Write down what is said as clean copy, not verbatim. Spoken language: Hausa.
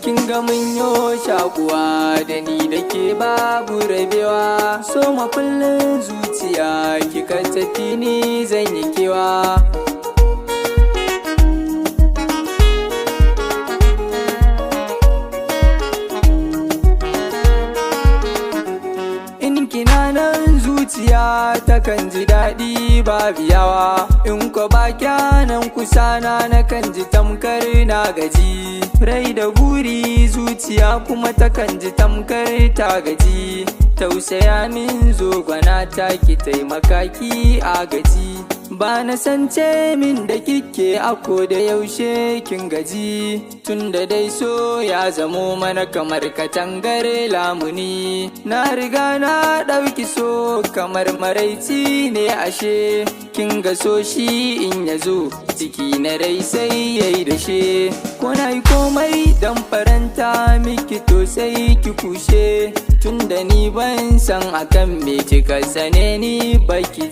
Kin ga mun yo shakuwa da ni da ke babu rabewa. So makullin zuciya kika tafi ni zan yi kewa. In kina nan zuciya takan ji daɗi babu yawa. In ko ba kyanan kusa na nakan ji tamkar na gaji. Rai da buri zuciya kuma takan ji tamkar ta gaji. Tausaya min zo gwana ta ki taimaka ki agaji. Ba na sance min da kike a ko da yaushe kin gaji. Tun da dai so ya zamo mana kamar katangar lamuni. Na riga na ɗauki so kamar maraici ne ashe. Kin ga so shi in ya zo ciki na rai sai yayi dashe. Ko na yi komai don faranta miki to sai ki kushe. Tun da ni ban san akan me kika sane ni baki